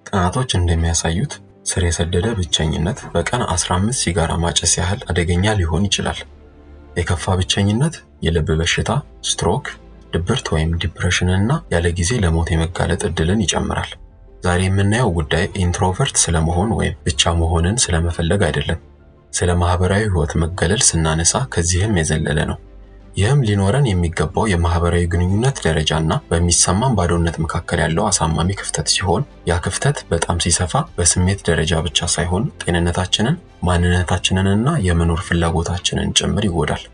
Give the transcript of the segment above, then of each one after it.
ጥናቶች እንደሚያሳዩት ስር የሰደደ ብቸኝነት በቀን 15 ሲጋራ ማጨስ ያህል አደገኛ ሊሆን ይችላል። የከፋ ብቸኝነት የልብ በሽታ፣ ስትሮክ፣ ድብርት ወይም depression እና ያለ ጊዜ ለሞት የመጋለጥ ዕድልን ይጨምራል። ዛሬ የምናየው ጉዳይ introvert ስለመሆን ወይም ብቻ መሆንን ስለመፈለግ አይደለም። ስለ ማህበራዊ ህይወት መገለል ስናነሳ ከዚህም የዘለለ ነው። ይህም ሊኖረን የሚገባው የማህበራዊ ግንኙነት ደረጃና በሚሰማን ባዶነት መካከል ያለው አሳማሚ ክፍተት ሲሆን፣ ያ ክፍተት በጣም ሲሰፋ በስሜት ደረጃ ብቻ ሳይሆን ጤንነታችንን፣ ማንነታችንንና የመኖር ፍላጎታችንን ጭምር ይጎዳል።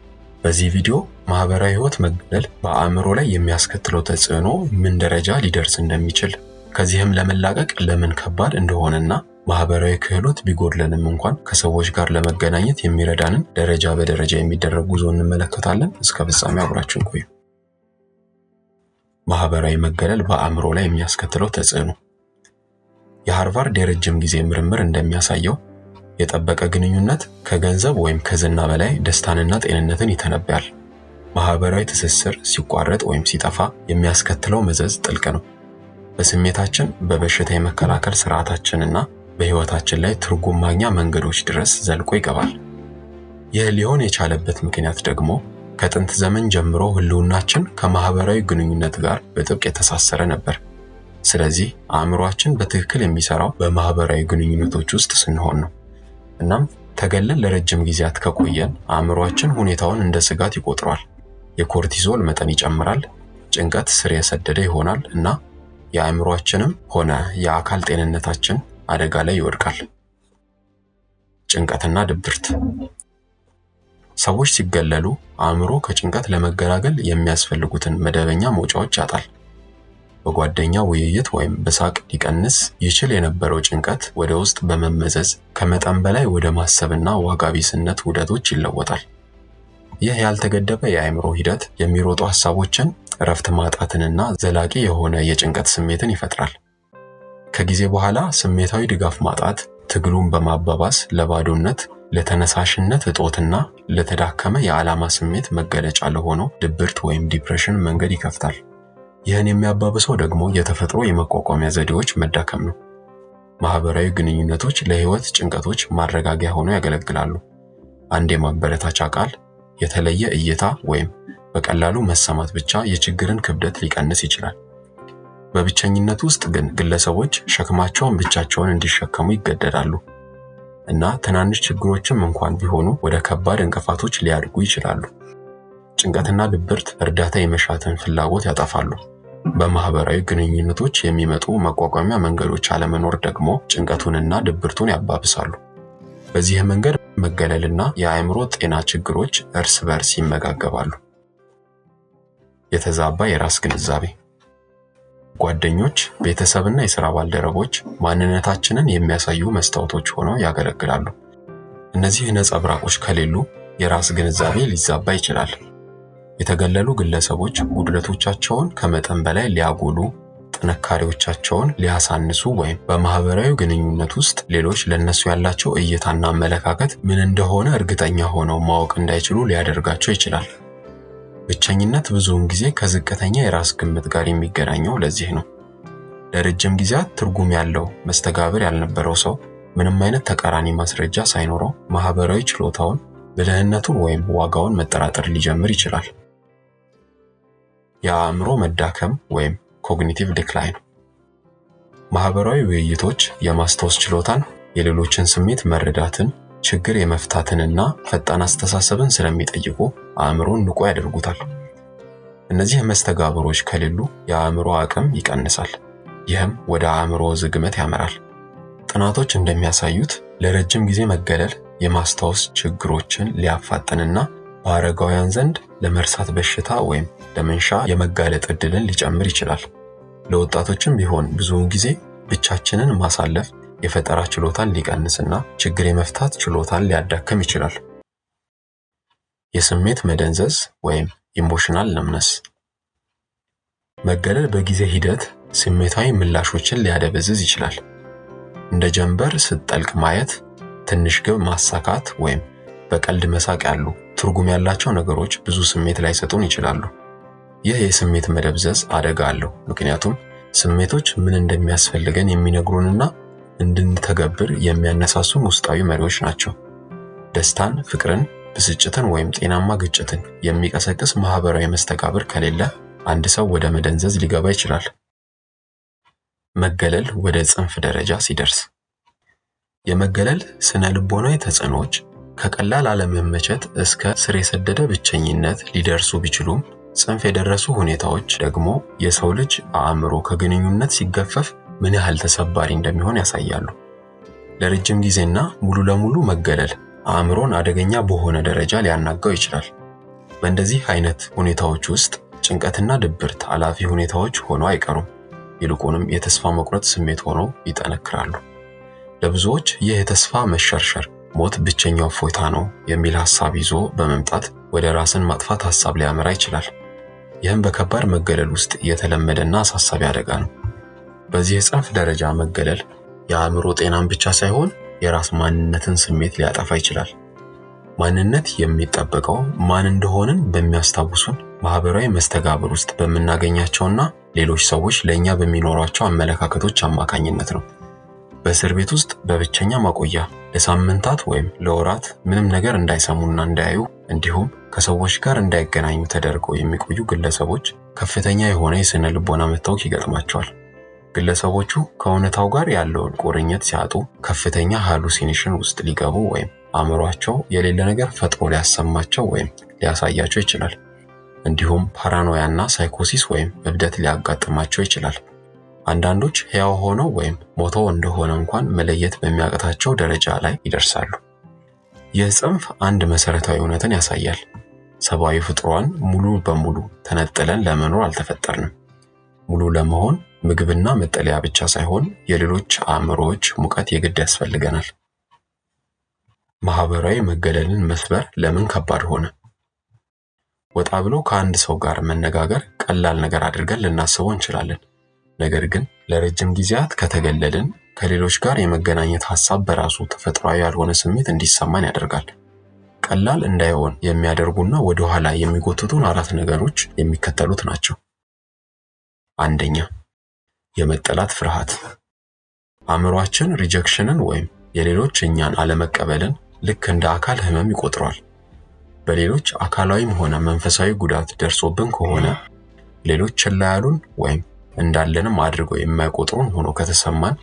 በዚህ ቪዲዮ ማህበራዊ ህይወት መገለል በአእምሮ ላይ የሚያስከትለው ተጽዕኖ ምን ደረጃ ሊደርስ እንደሚችል፣ ከዚህም ለመላቀቅ ለምን ከባድ እንደሆነና ማህበራዊ ክህሎት ቢጎድለንም እንኳን ከሰዎች ጋር ለመገናኘት የሚረዳንን ደረጃ በደረጃ የሚደረግ ጉዞ እንመለከታለን። እስከ ፍጻሜው አብራችሁን ቆዩ። ማህበራዊ መገለል በአእምሮ ላይ የሚያስከትለው ተጽዕኖ። የሃርቫርድ የረጅም ጊዜ ምርምር እንደሚያሳየው የጠበቀ ግንኙነት ከገንዘብ ወይም ከዝና በላይ ደስታንና ጤንነትን ይተነብያል። ማህበራዊ ትስስር ሲቋረጥ ወይም ሲጠፋ የሚያስከትለው መዘዝ ጥልቅ ነው። በስሜታችን፣ በበሽታ የመከላከል ስርዓታችንና በህይወታችን ላይ ትርጉም ማግኛ መንገዶች ድረስ ዘልቆ ይገባል። ይህ ሊሆን የቻለበት ምክንያት ደግሞ ከጥንት ዘመን ጀምሮ ህልውናችን ከማህበራዊ ግንኙነት ጋር በጥብቅ የተሳሰረ ነበር። ስለዚህ አእምሯችን በትክክል የሚሰራው በማህበራዊ ግንኙነቶች ውስጥ ስንሆን ነው። እናም ተገለን ለረጅም ጊዜያት ከቆየን አእምሯችን ሁኔታውን እንደ ስጋት ይቆጥረዋል። የኮርቲዞል መጠን ይጨምራል፣ ጭንቀት ስር የሰደደ ይሆናል እና የአእምሯችንም ሆነ የአካል ጤንነታችን አደጋ ላይ ይወድቃል። ጭንቀትና ድብርት። ሰዎች ሲገለሉ አእምሮ ከጭንቀት ለመገላገል የሚያስፈልጉትን መደበኛ መውጫዎች ያጣል። በጓደኛ ውይይት ወይም በሳቅ ሊቀንስ ይችል የነበረው ጭንቀት ወደ ውስጥ በመመዘዝ ከመጠን በላይ ወደ ማሰብና ዋጋ ቢስነት ውደቶች ይለወጣል። ይህ ያልተገደበ የአእምሮ ሂደት የሚሮጡ ሀሳቦችን፣ እረፍት ማጣትንና ዘላቂ የሆነ የጭንቀት ስሜትን ይፈጥራል። ከጊዜ በኋላ ስሜታዊ ድጋፍ ማጣት ትግሉን በማባባስ ለባዶነት፣ ለተነሳሽነት እጦትና ለተዳከመ የዓላማ ስሜት መገለጫ ለሆነው ድብርት ወይም depression መንገድ ይከፍታል። ይህን የሚያባብሰው ደግሞ የተፈጥሮ የመቋቋሚያ ዘዴዎች መዳከም ነው። ማህበራዊ ግንኙነቶች ለህይወት ጭንቀቶች ማረጋጊያ ሆነው ያገለግላሉ። አንድ የማበረታቻ ቃል፣ የተለየ እይታ ወይም በቀላሉ መሰማት ብቻ የችግርን ክብደት ሊቀንስ ይችላል። በብቸኝነት ውስጥ ግን ግለሰቦች ሸክማቸውን ብቻቸውን እንዲሸከሙ ይገደዳሉ እና ትናንሽ ችግሮችም እንኳን ቢሆኑ ወደ ከባድ እንቅፋቶች ሊያድጉ ይችላሉ። ጭንቀትና ድብርት እርዳታ የመሻትን ፍላጎት ያጠፋሉ። በማህበራዊ ግንኙነቶች የሚመጡ መቋቋሚያ መንገዶች አለመኖር ደግሞ ጭንቀቱንና ድብርቱን ያባብሳሉ። በዚህ መንገድ መገለልና የአእምሮ ጤና ችግሮች እርስ በርስ ይመጋገባሉ። የተዛባ የራስ ግንዛቤ። ጓደኞች፣ ቤተሰብና የሥራ ባልደረቦች ማንነታችንን የሚያሳዩ መስታወቶች ሆነው ያገለግላሉ። እነዚህ ነጸብራቆች ከሌሉ የራስ ግንዛቤ ሊዛባ ይችላል። የተገለሉ ግለሰቦች ጉድለቶቻቸውን ከመጠን በላይ ሊያጎሉ፣ ጥንካሬዎቻቸውን ሊያሳንሱ ወይም በማህበራዊ ግንኙነት ውስጥ ሌሎች ለእነሱ ያላቸው እይታና አመለካከት ምን እንደሆነ እርግጠኛ ሆነው ማወቅ እንዳይችሉ ሊያደርጋቸው ይችላል። ብቸኝነት ብዙውን ጊዜ ከዝቅተኛ የራስ ግምት ጋር የሚገናኘው ለዚህ ነው። ለረጅም ጊዜያት ትርጉም ያለው መስተጋብር ያልነበረው ሰው ምንም አይነት ተቃራኒ ማስረጃ ሳይኖረው ማህበራዊ ችሎታውን፣ ብልህነቱን ወይም ዋጋውን መጠራጠር ሊጀምር ይችላል። የአእምሮ መዳከም ወይም cognitive decline። ማህበራዊ ውይይቶች የማስታወስ ችሎታን፣ የሌሎችን ስሜት መረዳትን፣ ችግር የመፍታትንና ፈጣን አስተሳሰብን ስለሚጠይቁ አእምሮን ንቁ ያደርጉታል። እነዚህ መስተጋብሮች ከሌሉ የአእምሮ አቅም ይቀንሳል። ይህም ወደ አእምሮ ዝግመት ያመራል። ጥናቶች እንደሚያሳዩት ለረጅም ጊዜ መገለል የማስታወስ ችግሮችን ሊያፋጥንና በአረጋውያን ዘንድ ለመርሳት በሽታ ወይም dementia የመጋለጥ ዕድልን ሊጨምር ይችላል። ለወጣቶችም ቢሆን ብዙውን ጊዜ ብቻችንን ማሳለፍ የፈጠራ ችሎታን ሊቀንስና ችግር የመፍታት ችሎታን ሊያዳክም ይችላል። የስሜት መደንዘዝ ወይም emotional numbness። መገለል በጊዜ ሂደት ስሜታዊ ምላሾችን ሊያደበዝዝ ይችላል። እንደ ጀንበር ስትጠልቅ ማየት፣ ትንሽ ግብ ማሳካት ወይም በቀልድ መሳቅ ያሉ ትርጉም ያላቸው ነገሮች ብዙ ስሜት ላይሰጡን ይችላሉ። ይህ የስሜት መደብዘዝ አደጋ አለው፣ ምክንያቱም ስሜቶች ምን እንደሚያስፈልገን የሚነግሩንና እንድንተገብር የሚያነሳሱን ውስጣዊ መሪዎች ናቸው። ደስታን፣ ፍቅርን፣ ብስጭትን ወይም ጤናማ ግጭትን የሚቀሰቅስ ማህበራዊ መስተጋብር ከሌለ አንድ ሰው ወደ መደንዘዝ ሊገባ ይችላል። መገለል ወደ ጽንፍ ደረጃ ሲደርስ የመገለል ስነ ልቦናዊ ተጽዕኖዎች ከቀላል አለመመቸት እስከ ስር የሰደደ ብቸኝነት ሊደርሱ ቢችሉም፣ ጽንፍ የደረሱ ሁኔታዎች ደግሞ የሰው ልጅ አእምሮ ከግንኙነት ሲገፈፍ ምን ያህል ተሰባሪ እንደሚሆን ያሳያሉ። ለረጅም ጊዜና ሙሉ ለሙሉ መገለል አእምሮን አደገኛ በሆነ ደረጃ ሊያናጋው ይችላል። በእንደዚህ አይነት ሁኔታዎች ውስጥ ጭንቀትና ድብርት አላፊ ሁኔታዎች ሆነው አይቀሩም። ይልቁንም የተስፋ መቁረጥ ስሜት ሆነው ይጠነክራሉ። ለብዙዎች ይህ የተስፋ መሸርሸር ሞት ብቸኛው እፎይታ ነው የሚል ሐሳብ ይዞ በመምጣት ወደ ራስን ማጥፋት ሐሳብ ሊያመራ ይችላል። ይህም በከባድ መገለል ውስጥ የተለመደና አሳሳቢ አደጋ ነው። በዚህ የጽንፍ ደረጃ መገለል የአእምሮ ጤናን ብቻ ሳይሆን የራስ ማንነትን ስሜት ሊያጠፋ ይችላል። ማንነት የሚጠበቀው ማን እንደሆንን በሚያስታውሱን ማህበራዊ መስተጋብር ውስጥ በምናገኛቸውና ሌሎች ሰዎች ለእኛ በሚኖሯቸው አመለካከቶች አማካኝነት ነው። በእስር ቤት ውስጥ በብቸኛ ማቆያ ለሳምንታት ወይም ለወራት ምንም ነገር እንዳይሰሙና እንዳያዩ እንዲሁም ከሰዎች ጋር እንዳይገናኙ ተደርገው የሚቆዩ ግለሰቦች ከፍተኛ የሆነ የስነ ልቦና መታወክ ይገጥማቸዋል። ግለሰቦቹ ከእውነታው ጋር ያለውን ቁርኝት ሲያጡ ከፍተኛ hallucination ውስጥ ሊገቡ ወይም አእምሯቸው የሌለ ነገር ፈጥሮ ሊያሰማቸው ወይም ሊያሳያቸው ይችላል። እንዲሁም paranoia እና psychosis ወይም እብደት ሊያጋጥማቸው ይችላል። አንዳንዶች ሕያው ሆነው ወይም ሞተው እንደሆነ እንኳን መለየት በሚያቅታቸው ደረጃ ላይ ይደርሳሉ። ይህ ጽንፍ አንድ መሰረታዊ እውነትን ያሳያል። ሰብአዊ ፍጡራን ሙሉ በሙሉ ተነጥለን ለመኖር አልተፈጠርንም። ሙሉ ለመሆን ምግብና መጠለያ ብቻ ሳይሆን የሌሎች አእምሮዎች ሙቀት የግድ ያስፈልገናል። ማህበራዊ መገለልን መስበር ለምን ከባድ ሆነ? ወጣ ብሎ ከአንድ ሰው ጋር መነጋገር ቀላል ነገር አድርገን ልናስበው እንችላለን። ነገር ግን ለረጅም ጊዜያት ከተገለልን ከሌሎች ጋር የመገናኘት ሐሳብ በራሱ ተፈጥሯዊ ያልሆነ ስሜት እንዲሰማን ያደርጋል። ቀላል እንዳይሆን የሚያደርጉና ወደ ኋላ የሚጎትቱን አራት ነገሮች የሚከተሉት ናቸው። አንደኛ፣ የመጠላት ፍርሃት። አእምሯችን rejection ን ወይም የሌሎች እኛን አለመቀበልን ልክ እንደ አካል ህመም ይቆጥረዋል። በሌሎች አካላዊም ሆነ መንፈሳዊ ጉዳት ደርሶብን ከሆነ፣ ሌሎች ችላ ያሉን ወይም እንዳለንም አድርገው የማይቆጥሩን ሆኖ ከተሰማን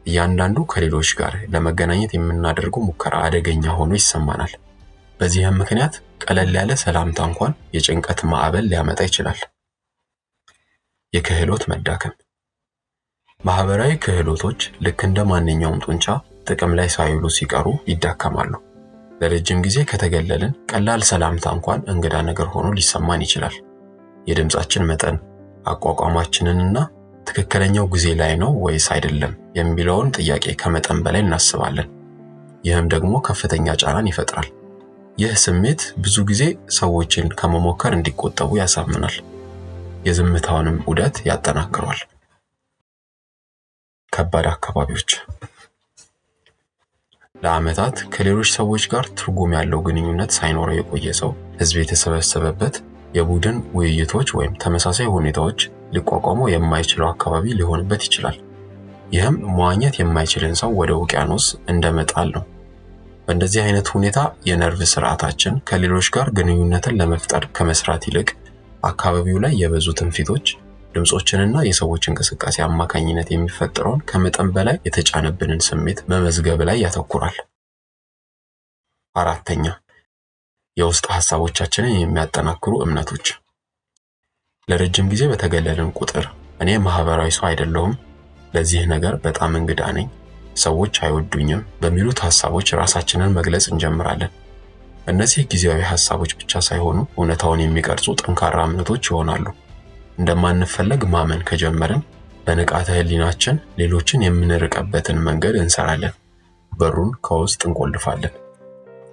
እያንዳንዱ ከሌሎች ጋር ለመገናኘት የምናደርገው ሙከራ አደገኛ ሆኖ ይሰማናል። በዚህም ምክንያት ቀለል ያለ ሰላምታ እንኳን የጭንቀት ማዕበል ሊያመጣ ይችላል። የክህሎት መዳከም። ማህበራዊ ክህሎቶች ልክ እንደ ማንኛውም ጡንቻ ጥቅም ላይ ሳይውሉ ሲቀሩ ይዳከማሉ። ለረጅም ጊዜ ከተገለልን ቀላል ሰላምታ እንኳን እንግዳ ነገር ሆኖ ሊሰማን ይችላል። የድምፃችን መጠን፣ አቋቋማችንንና ትክክለኛው ጊዜ ላይ ነው ወይስ አይደለም የሚለውን ጥያቄ ከመጠን በላይ እናስባለን። ይህም ደግሞ ከፍተኛ ጫናን ይፈጥራል። ይህ ስሜት ብዙ ጊዜ ሰዎችን ከመሞከር እንዲቆጠቡ ያሳምናል። የዝምታውንም ዑደት ያጠናክረዋል። ከባድ አካባቢዎች። ለዓመታት ከሌሎች ሰዎች ጋር ትርጉም ያለው ግንኙነት ሳይኖረው የቆየ ሰው ሕዝብ የተሰበሰበበት የቡድን ውይይቶች ወይም ተመሳሳይ ሁኔታዎች ሊቋቋመው የማይችለው አካባቢ ሊሆንበት ይችላል። ይህም መዋኘት የማይችልን ሰው ወደ ውቅያኖስ እንደመጣል ነው። በእንደዚህ አይነት ሁኔታ የነርቭ ስርዓታችን ከሌሎች ጋር ግንኙነትን ለመፍጠር ከመስራት ይልቅ አካባቢው ላይ የበዙትን ፊቶች፣ ድምፆችንና የሰዎች እንቅስቃሴ አማካኝነት የሚፈጠረውን ከመጠን በላይ የተጫነብንን ስሜት መመዝገብ ላይ ያተኩራል። አራተኛ፣ የውስጥ ሐሳቦቻችንን የሚያጠናክሩ እምነቶች። ለረጅም ጊዜ በተገለልን ቁጥር እኔ ማህበራዊ ሰው አይደለሁም፣ ለዚህ ነገር በጣም እንግዳ ነኝ፣ ሰዎች አይወዱኝም በሚሉት ሐሳቦች ራሳችንን መግለጽ እንጀምራለን። እነዚህ ጊዜያዊ ሐሳቦች ብቻ ሳይሆኑ እውነታውን የሚቀርጹ ጠንካራ እምነቶች ይሆናሉ። እንደማንፈለግ ማመን ከጀመርን በንቃተ ህሊናችን ሌሎችን የምንርቅበትን መንገድ እንሰራለን። በሩን ከውስጥ እንቆልፋለን።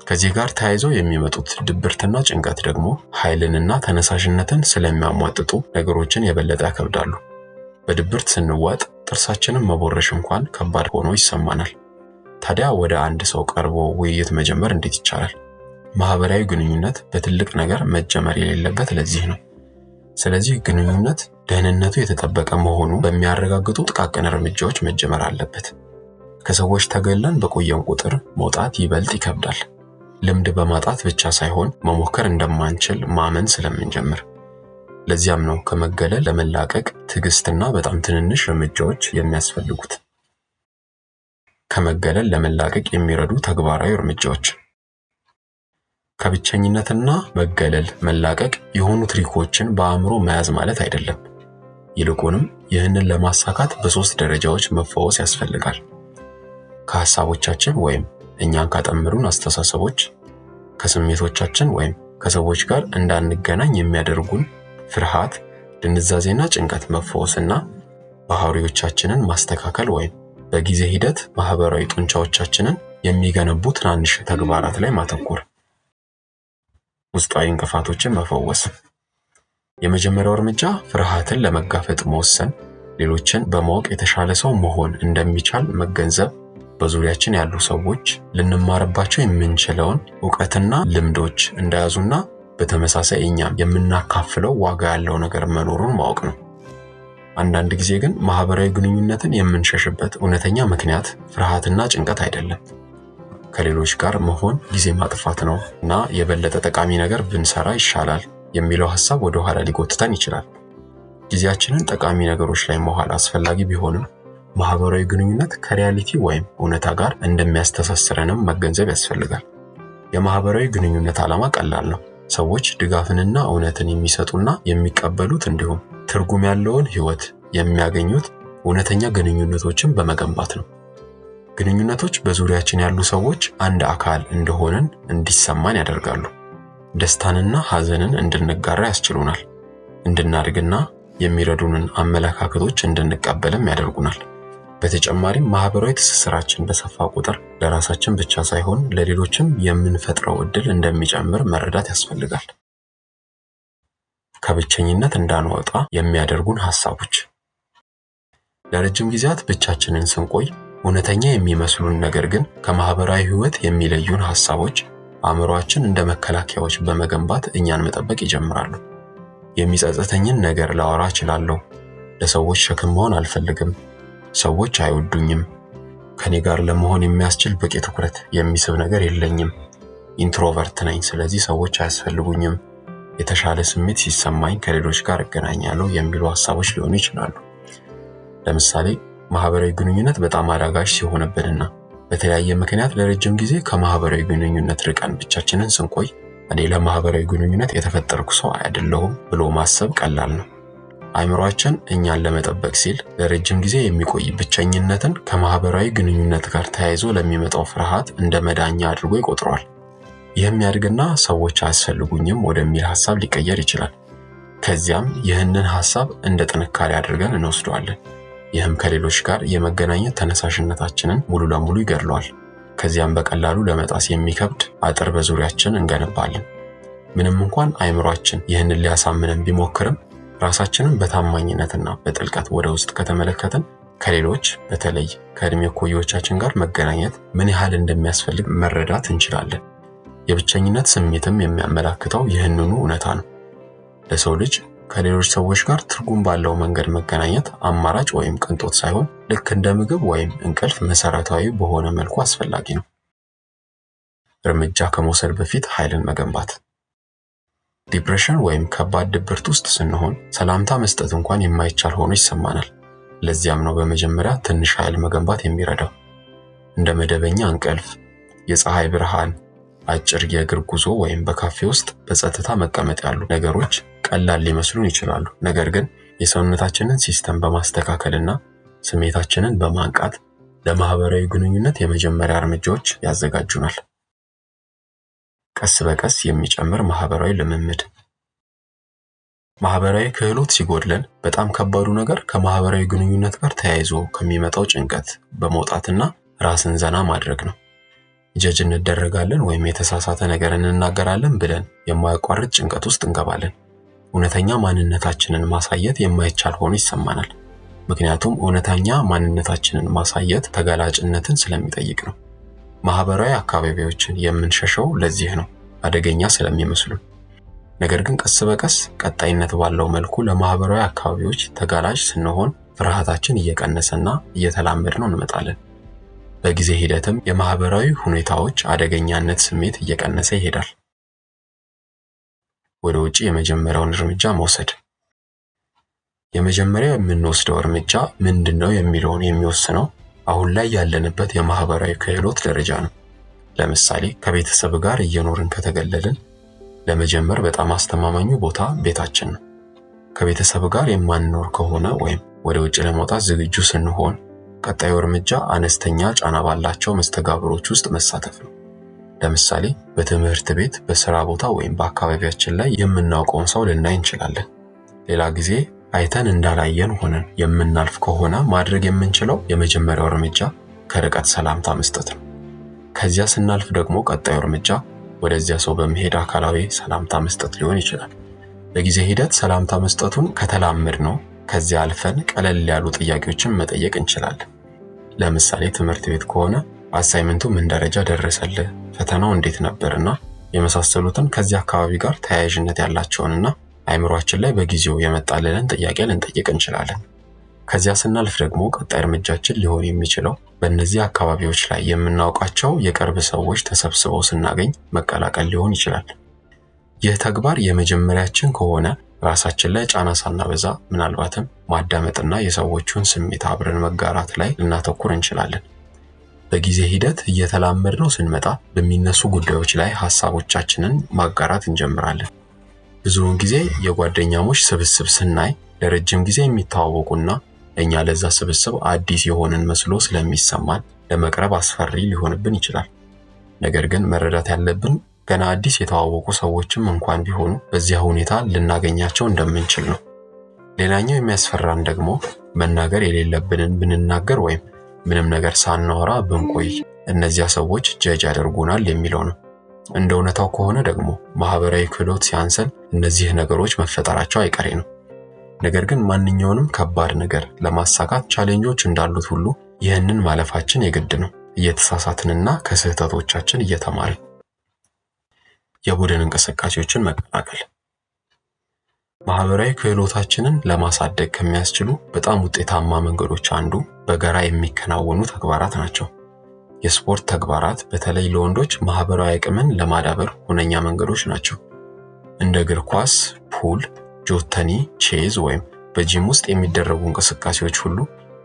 ከዚህ ጋር ተያይዘው የሚመጡት ድብርትና ጭንቀት ደግሞ ኃይልንና ተነሳሽነትን ስለሚያሟጥጡ ነገሮችን የበለጠ ያከብዳሉ። በድብርት ስንዋጥ ጥርሳችንን መቦረሽ እንኳን ከባድ ሆኖ ይሰማናል። ታዲያ ወደ አንድ ሰው ቀርቦ ውይይት መጀመር እንዴት ይቻላል? ማህበራዊ ግንኙነት በትልቅ ነገር መጀመር የሌለበት ለዚህ ነው። ስለዚህ ግንኙነት ደህንነቱ የተጠበቀ መሆኑ በሚያረጋግጡ ጥቃቅን እርምጃዎች መጀመር አለበት። ከሰዎች ተገለን በቆየን ቁጥር መውጣት ይበልጥ ይከብዳል። ልምድ በማጣት ብቻ ሳይሆን መሞከር እንደማንችል ማመን ስለምንጀምር። ለዚያም ነው ከመገለል ለመላቀቅ ትዕግስትና በጣም ትንንሽ እርምጃዎች የሚያስፈልጉት። ከመገለል ለመላቀቅ የሚረዱ ተግባራዊ እርምጃዎች። ከብቸኝነትና መገለል መላቀቅ የሆኑ trick ኦችን በአእምሮ መያዝ ማለት አይደለም። ይልቁንም ይህንን ለማሳካት በሶስት ደረጃዎች መፈወስ ያስፈልጋል። ከሐሳቦቻችን ወይም እኛን ካጠመዱን አስተሳሰቦች፣ ከስሜቶቻችን ወይም ከሰዎች ጋር እንዳንገናኝ የሚያደርጉን ፍርሃት፣ ድንዛዜና ጭንቀት መፈወስና ባህሪዎቻችንን ማስተካከል ወይም በጊዜ ሂደት ማህበራዊ ጡንቻዎቻችንን የሚገነቡ ትናንሽ ተግባራት ላይ ማተኮር። ውስጣዊ እንቅፋቶችን መፈወስ። የመጀመሪያው እርምጃ ፍርሃትን ለመጋፈጥ መወሰን፣ ሌሎችን በማወቅ የተሻለ ሰው መሆን እንደሚቻል መገንዘብ፣ በዙሪያችን ያሉ ሰዎች ልንማርባቸው የምንችለውን እውቀትና ልምዶች እንደያዙና በተመሳሳይ እኛም የምናካፍለው ዋጋ ያለው ነገር መኖሩን ማወቅ ነው። አንዳንድ ጊዜ ግን ማህበራዊ ግንኙነትን የምንሸሽበት እውነተኛ ምክንያት ፍርሃትና ጭንቀት አይደለም። ከሌሎች ጋር መሆን ጊዜ ማጥፋት ነው እና የበለጠ ጠቃሚ ነገር ብንሰራ ይሻላል የሚለው ሐሳብ ወደ ኋላ ሊጎትተን ይችላል። ጊዜያችንን ጠቃሚ ነገሮች ላይ መዋል አስፈላጊ ቢሆንም ማህበራዊ ግንኙነት ከ reality ወይም እውነታ ጋር እንደሚያስተሳስረንም መገንዘብ ያስፈልጋል። የማህበራዊ ግንኙነት ዓላማ ቀላል ነው። ሰዎች ድጋፍንና እውነትን የሚሰጡና የሚቀበሉት እንዲሁም ትርጉም ያለውን ሕይወት የሚያገኙት እውነተኛ ግንኙነቶችን በመገንባት ነው። ግንኙነቶች በዙሪያችን ያሉ ሰዎች አንድ አካል እንደሆንን እንዲሰማን ያደርጋሉ። ደስታንና ሐዘንን እንድንጋራ ያስችሉናል። እንድናድግና የሚረዱንን አመለካከቶች እንድንቀበልም ያደርጉናል። በተጨማሪም ማህበራዊ ትስስራችን በሰፋ ቁጥር ለራሳችን ብቻ ሳይሆን ለሌሎችም የምንፈጥረው ዕድል እንደሚጨምር መረዳት ያስፈልጋል። ከብቸኝነት እንዳንወጣ የሚያደርጉን ሐሳቦች። ለረጅም ጊዜያት ብቻችንን ስንቆይ እውነተኛ የሚመስሉን ነገር ግን ከማህበራዊ ሕይወት የሚለዩን ሐሳቦች አእምሮአችን እንደ መከላከያዎች በመገንባት እኛን መጠበቅ ይጀምራሉ። የሚጸጽተኝን ነገር ላወራ እችላለሁ። ለሰዎች ሸክም መሆን አልፈልግም። ሰዎች አይወዱኝም። ከኔ ጋር ለመሆን የሚያስችል በቂ ትኩረት የሚስብ ነገር የለኝም። introvert ነኝ፣ ስለዚህ ሰዎች አያስፈልጉኝም። የተሻለ ስሜት ሲሰማኝ ከሌሎች ጋር እገናኛለሁ የሚሉ ሐሳቦች ሊሆኑ ይችላሉ። ለምሳሌ ማህበራዊ ግንኙነት በጣም አዳጋች ሲሆንብንና በተለያየ ምክንያት ለረጅም ጊዜ ከማህበራዊ ግንኙነት ርቀን ብቻችንን ስንቆይ እኔ ለማህበራዊ ግንኙነት የተፈጠርኩ ሰው አይደለሁም ብሎ ማሰብ ቀላል ነው። አእምሯችን እኛን ለመጠበቅ ሲል ለረጅም ጊዜ የሚቆይ ብቸኝነትን ከማህበራዊ ግንኙነት ጋር ተያይዞ ለሚመጣው ፍርሃት እንደ መዳኛ አድርጎ ይቆጥረዋል። ይህም ያድግና ሰዎች አያስፈልጉኝም ወደሚል ሐሳብ ሊቀየር ይችላል። ከዚያም ይህንን ሐሳብ እንደ ጥንካሬ አድርገን እንወስደዋለን። ይህም ከሌሎች ጋር የመገናኘት ተነሳሽነታችንን ሙሉ ለሙሉ ይገድለዋል። ከዚያም በቀላሉ ለመጣስ የሚከብድ አጥር በዙሪያችን እንገነባለን። ምንም እንኳን አእምሯችን ይህንን ሊያሳምነን ቢሞክርም ራሳችንን በታማኝነትና በጥልቀት ወደ ውስጥ ከተመለከትን ከሌሎች በተለይ ከዕድሜ እኩዮቻችን ጋር መገናኘት ምን ያህል እንደሚያስፈልግ መረዳት እንችላለን። የብቸኝነት ስሜትም የሚያመላክተው ይህንኑ እውነታ ነው። ለሰው ልጅ ከሌሎች ሰዎች ጋር ትርጉም ባለው መንገድ መገናኘት አማራጭ ወይም ቅንጦት ሳይሆን ልክ እንደ ምግብ ወይም እንቅልፍ መሰረታዊ በሆነ መልኩ አስፈላጊ ነው። እርምጃ ከመውሰድ በፊት ኃይልን መገንባት። Depression ወይም ከባድ ድብርት ውስጥ ስንሆን ሰላምታ መስጠት እንኳን የማይቻል ሆኖ ይሰማናል። ለዚያም ነው በመጀመሪያ ትንሽ ኃይል መገንባት የሚረዳው። እንደ መደበኛ እንቅልፍ፣ የፀሐይ ብርሃን፣ አጭር የእግር ጉዞ ወይም በካፌ ውስጥ በጸጥታ መቀመጥ ያሉ ነገሮች ቀላል ሊመስሉን ይችላሉ። ነገር ግን የሰውነታችንን system በማስተካከልና ስሜታችንን በማንቃት ለማህበራዊ ግንኙነት የመጀመሪያ እርምጃዎች ያዘጋጁናል። ቀስ በቀስ የሚጨምር ማህበራዊ ልምምድ። ማህበራዊ ክህሎት ሲጎድለን በጣም ከባዱ ነገር ከማህበራዊ ግንኙነት ጋር ተያይዞ ከሚመጣው ጭንቀት በመውጣትና ራስን ዘና ማድረግ ነው። ጀጅ እንደረጋለን ወይም የተሳሳተ ነገር እንናገራለን ብለን የማያቋርጥ ጭንቀት ውስጥ እንገባለን። እውነተኛ ማንነታችንን ማሳየት የማይቻል ሆኖ ይሰማናል። ምክንያቱም እውነተኛ ማንነታችንን ማሳየት ተጋላጭነትን ስለሚጠይቅ ነው። ማህበራዊ አካባቢዎችን የምንሸሸው ለዚህ ነው፣ አደገኛ ስለሚመስሉን። ነገር ግን ቀስ በቀስ ቀጣይነት ባለው መልኩ ለማህበራዊ አካባቢዎች ተጋላጭ ስንሆን ፍርሃታችን እየቀነሰና እየተላመድነው እንመጣለን። በጊዜ ሂደትም የማህበራዊ ሁኔታዎች አደገኛነት ስሜት እየቀነሰ ይሄዳል። ወደ ውጭ የመጀመሪያውን እርምጃ መውሰድ። የመጀመሪያው የምንወስደው እርምጃ ምንድነው የሚለውን የሚወስነው አሁን ላይ ያለንበት የማህበራዊ ክህሎት ደረጃ ነው። ለምሳሌ ከቤተሰብ ጋር እየኖርን ከተገለልን ለመጀመር በጣም አስተማማኙ ቦታ ቤታችን ነው። ከቤተሰብ ጋር የማንኖር ከሆነ ወይም ወደ ውጭ ለመውጣት ዝግጁ ስንሆን ቀጣዩ እርምጃ አነስተኛ ጫና ባላቸው መስተጋብሮች ውስጥ መሳተፍ ነው። ለምሳሌ በትምህርት ቤት፣ በስራ ቦታ ወይም በአካባቢያችን ላይ የምናውቀውን ሰው ልናይ እንችላለን። ሌላ ጊዜ አይተን እንዳላየን ሆነን የምናልፍ ከሆነ ማድረግ የምንችለው የመጀመሪያው እርምጃ ከርቀት ሰላምታ መስጠት ነው። ከዚያ ስናልፍ ደግሞ ቀጣዩ እርምጃ ወደዚያ ሰው በመሄድ አካላዊ ሰላምታ መስጠት ሊሆን ይችላል። በጊዜ ሂደት ሰላምታ መስጠቱን ከተላመድ ነው ከዚያ አልፈን ቀለል ያሉ ጥያቄዎችን መጠየቅ እንችላለን። ለምሳሌ ትምህርት ቤት ከሆነ assignment ኡ ምን ደረጃ ደረሰልህ፣ ፈተናው እንዴት ነበርና የመሳሰሉትን ከዚያ አካባቢ ጋር ተያያዥነት ያላቸውንና አእምሯችን ላይ በጊዜው የመጣልንን ጥያቄ ልንጠይቅ እንችላለን። ከዚያ ስናልፍ ደግሞ ቀጣይ እርምጃችን ሊሆን የሚችለው በእነዚህ አካባቢዎች ላይ የምናውቃቸው የቅርብ ሰዎች ተሰብስበው ስናገኝ መቀላቀል ሊሆን ይችላል። ይህ ተግባር የመጀመሪያችን ከሆነ ራሳችን ላይ ጫና ሳናበዛ ምናልባትም ማዳመጥና የሰዎቹን ስሜት አብረን መጋራት ላይ ልናተኩር እንችላለን። በጊዜ ሂደት እየተላመድነው ስንመጣ በሚነሱ ጉዳዮች ላይ ሀሳቦቻችንን ማጋራት እንጀምራለን። ብዙውን ጊዜ የጓደኛሞች ስብስብ ስናይ ለረጅም ጊዜ የሚተዋወቁና እኛ ለዛ ስብስብ አዲስ የሆንን መስሎ ስለሚሰማን ለመቅረብ አስፈሪ ሊሆንብን ይችላል። ነገር ግን መረዳት ያለብን ገና አዲስ የተዋወቁ ሰዎችም እንኳን ቢሆኑ በዚያ ሁኔታ ልናገኛቸው እንደምንችል ነው። ሌላኛው የሚያስፈራን ደግሞ መናገር የሌለብንን ብንናገር ወይም ምንም ነገር ሳናወራ ብንቆይ እነዚያ ሰዎች ጀጅ ያደርጉናል የሚለው ነው። እንደ እውነታው ከሆነ ደግሞ ማህበራዊ ክህሎት ሲያንሰን እነዚህ ነገሮች መፈጠራቸው አይቀሬ ነው። ነገር ግን ማንኛውንም ከባድ ነገር ለማሳካት challenge ኦች እንዳሉት ሁሉ ይህንን ማለፋችን የግድ ነው። እየተሳሳትንና ከስህተቶቻችን እየተማርን። የቡድን እንቅስቃሴዎችን መቀላቀል ማህበራዊ ክህሎታችንን ለማሳደግ ከሚያስችሉ በጣም ውጤታማ መንገዶች አንዱ በጋራ የሚከናወኑ ተግባራት ናቸው። የስፖርት ተግባራት በተለይ ለወንዶች ማህበራዊ አቅምን ለማዳበር ሁነኛ መንገዶች ናቸው። እንደ እግር ኳስ፣ ፑል፣ ጆተኒ፣ ቼዝ ወይም በጂም ውስጥ የሚደረጉ እንቅስቃሴዎች ሁሉ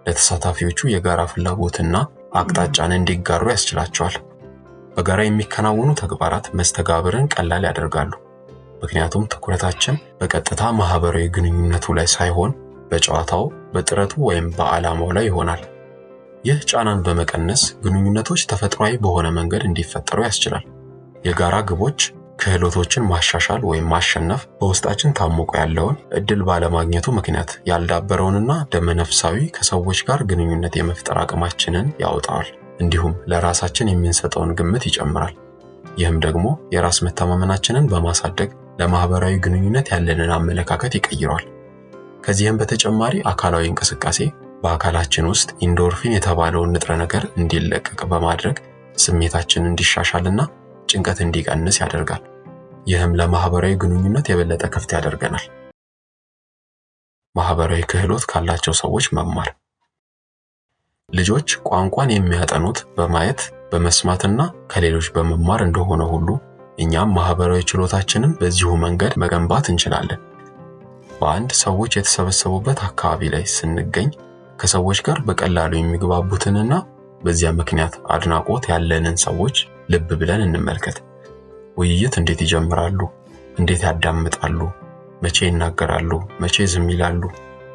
ለተሳታፊዎቹ የጋራ ፍላጎትና አቅጣጫን እንዲጋሩ ያስችላቸዋል። በጋራ የሚከናወኑ ተግባራት መስተጋብርን ቀላል ያደርጋሉ። ምክንያቱም ትኩረታችን በቀጥታ ማህበራዊ ግንኙነቱ ላይ ሳይሆን በጨዋታው፣ በጥረቱ ወይም በዓላማው ላይ ይሆናል። ይህ ጫናን በመቀነስ ግንኙነቶች ተፈጥሯዊ በሆነ መንገድ እንዲፈጠሩ ያስችላል። የጋራ ግቦች ክህሎቶችን ማሻሻል ወይም ማሸነፍ በውስጣችን ታምቆ ያለውን እድል ባለማግኘቱ ምክንያት ያልዳበረውንና ደመነፍሳዊ ከሰዎች ጋር ግንኙነት የመፍጠር አቅማችንን ያወጣዋል። እንዲሁም ለራሳችን የምንሰጠውን ግምት ይጨምራል። ይህም ደግሞ የራስ መተማመናችንን በማሳደግ ለማህበራዊ ግንኙነት ያለንን አመለካከት ይቀይረዋል። ከዚህም በተጨማሪ አካላዊ እንቅስቃሴ በአካላችን ውስጥ endorphin የተባለውን ንጥረ ነገር እንዲለቀቅ በማድረግ ስሜታችን እንዲሻሻልና ጭንቀት እንዲቀንስ ያደርጋል። ይህም ለማህበራዊ ግንኙነት የበለጠ ክፍት ያደርገናል። ማህበራዊ ክህሎት ካላቸው ሰዎች መማር። ልጆች ቋንቋን የሚያጠኑት በማየት፣ በመስማትና ከሌሎች በመማር እንደሆነ ሁሉ እኛም ማህበራዊ ችሎታችንን በዚሁ መንገድ መገንባት እንችላለን። በአንድ ሰዎች የተሰበሰቡበት አካባቢ ላይ ስንገኝ ከሰዎች ጋር በቀላሉ የሚግባቡትንና በዚያ ምክንያት አድናቆት ያለንን ሰዎች ልብ ብለን እንመልከት። ውይይት እንዴት ይጀምራሉ? እንዴት ያዳምጣሉ? መቼ ይናገራሉ? መቼ ዝም ይላሉ?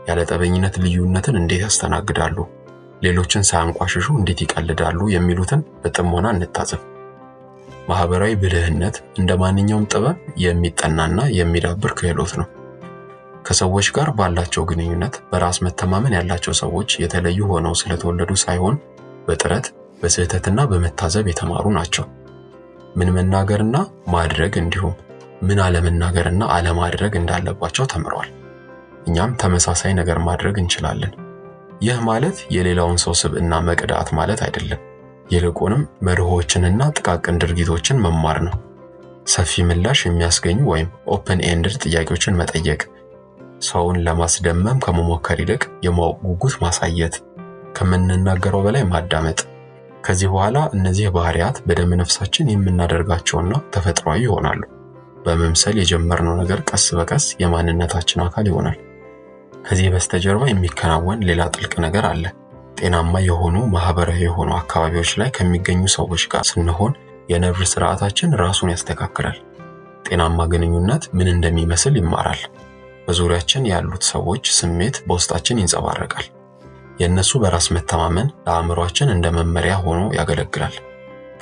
ያለ ጠበኝነት ልዩነትን እንዴት ያስተናግዳሉ? ሌሎችን ሳያንቋሽሹ እንዴት ይቀልዳሉ? የሚሉትን በጥሞና እንታዘብ። ማህበራዊ ብልህነት እንደ ማንኛውም ጥበብ የሚጠናና የሚዳብር ክህሎት ነው። ከሰዎች ጋር ባላቸው ግንኙነት በራስ መተማመን ያላቸው ሰዎች የተለዩ ሆነው ስለተወለዱ ሳይሆን በጥረት፣ በስህተትና በመታዘብ የተማሩ ናቸው። ምን መናገርና ማድረግ እንዲሁም ምን አለመናገርና አለማድረግ እንዳለባቸው ተምረዋል። እኛም ተመሳሳይ ነገር ማድረግ እንችላለን። ይህ ማለት የሌላውን ሰው ስብዕና መቅዳት ማለት አይደለም። ይልቁንም መርሆችንና ጥቃቅን ድርጊቶችን መማር ነው። ሰፊ ምላሽ የሚያስገኙ ወይም open ended ጥያቄዎችን መጠየቅ፣ ሰውን ለማስደመም ከመሞከር ይልቅ የማወቅ ጉጉት ማሳየት፣ ከምንናገረው በላይ ማዳመጥ። ከዚህ በኋላ እነዚህ ባህሪያት በደመ ነፍሳችን የምናደርጋቸውና ተፈጥሯዊ ይሆናሉ። በመምሰል የጀመርነው ነገር ቀስ በቀስ የማንነታችን አካል ይሆናል። ከዚህ በስተጀርባ የሚከናወን ሌላ ጥልቅ ነገር አለ። ጤናማ የሆኑ ማህበራዊ የሆኑ አካባቢዎች ላይ ከሚገኙ ሰዎች ጋር ስንሆን የነርቭ ስርዓታችን ራሱን ያስተካክላል። ጤናማ ግንኙነት ምን እንደሚመስል ይማራል። በዙሪያችን ያሉት ሰዎች ስሜት በውስጣችን ይንጸባረቃል። የእነሱ በራስ መተማመን ለአእምሯችን እንደ መመሪያ ሆኖ ያገለግላል።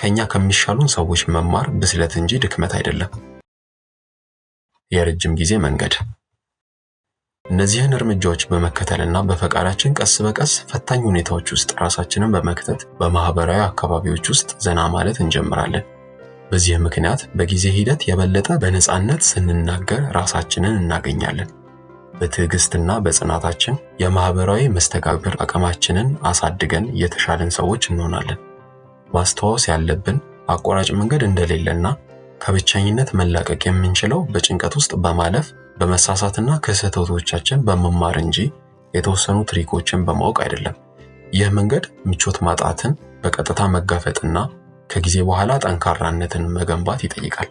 ከኛ ከሚሻሉን ሰዎች መማር ብስለት እንጂ ድክመት አይደለም። የረጅም ጊዜ መንገድ። እነዚህን እርምጃዎች በመከተልና በፈቃዳችን ቀስ በቀስ ፈታኝ ሁኔታዎች ውስጥ ራሳችንን በመክተት በማህበራዊ አካባቢዎች ውስጥ ዘና ማለት እንጀምራለን። በዚህ ምክንያት በጊዜ ሂደት የበለጠ በነፃነት ስንናገር ራሳችንን እናገኛለን። በትዕግስትና በጽናታችን የማህበራዊ መስተጋብር አቅማችንን አሳድገን የተሻለን ሰዎች እንሆናለን። ማስታወስ ያለብን አቋራጭ መንገድ እንደሌለና ከብቸኝነት መላቀቅ የምንችለው በጭንቀት ውስጥ በማለፍ፣ በመሳሳትና ከስህተቶቻችን በመማር እንጂ የተወሰኑ trick ኦችን በማወቅ አይደለም። ይህ መንገድ ምቾት ማጣትን በቀጥታ መጋፈጥና ከጊዜ በኋላ ጠንካራነትን መገንባት ይጠይቃል።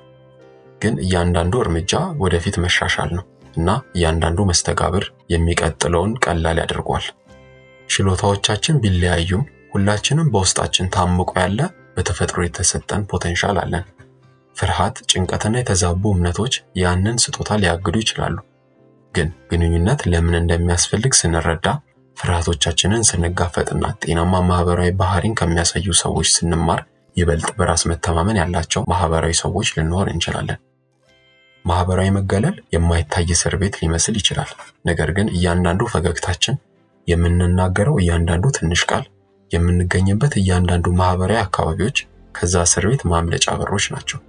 ግን እያንዳንዱ እርምጃ ወደፊት መሻሻል ነው እና እያንዳንዱ መስተጋብር የሚቀጥለውን ቀላል ያደርገዋል። ችሎታዎቻችን ቢለያዩም ሁላችንም በውስጣችን ታምቆ ያለ በተፈጥሮ የተሰጠን potential አለን። ፍርሃት፣ ጭንቀትና የተዛቡ እምነቶች ያንን ስጦታ ሊያግዱ ይችላሉ። ግን ግንኙነት ለምን እንደሚያስፈልግ ስንረዳ፣ ፍርሃቶቻችንን ስንጋፈጥና ጤናማ ማህበራዊ ባህሪን ከሚያሳዩ ሰዎች ስንማር ይበልጥ በራስ መተማመን ያላቸው ማህበራዊ ሰዎች ልንሆን እንችላለን። ማህበራዊ መገለል የማይታይ እስር ቤት ሊመስል ይችላል። ነገር ግን እያንዳንዱ ፈገግታችን፣ የምንናገረው እያንዳንዱ ትንሽ ቃል፣ የምንገኝበት እያንዳንዱ ማህበራዊ አካባቢዎች ከዛ እስር ቤት ማምለጫ በሮች ናቸው።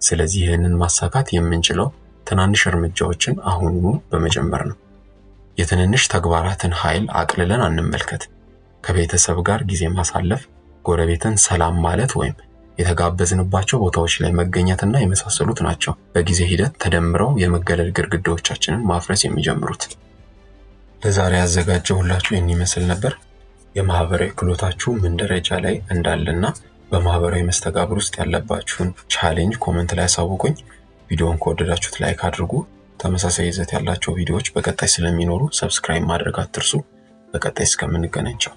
ስለዚህ ይህንን ማሳካት የምንችለው ትናንሽ እርምጃዎችን አሁኑኑ በመጀመር ነው። የትንንሽ ተግባራትን ኃይል አቅልለን አንመልከት። ከቤተሰብ ጋር ጊዜ ማሳለፍ፣ ጎረቤትን ሰላም ማለት ወይም የተጋበዝንባቸው ቦታዎች ላይ መገኘትና የመሳሰሉት ናቸው በጊዜ ሂደት ተደምረው የመገለል ግድግዳዎቻችንን ማፍረስ የሚጀምሩት። ለዛሬ ያዘጋጀሁላችሁ ይህን ይመስል ነበር። የማህበራዊ ክህሎታችሁ ምን ደረጃ ላይ እንዳለና በማህበራዊ መስተጋብር ውስጥ ያለባችሁን challenge comment ላይ አሳውቁኝ። ቪዲዮውን ከወደዳችሁት like አድርጉ። ተመሳሳይ ይዘት ያላቸው ቪዲዮዎች በቀጣይ ስለሚኖሩ subscribe ማድረግ አትርሱ። በቀጣይ እስከምንገናኝ ቻው።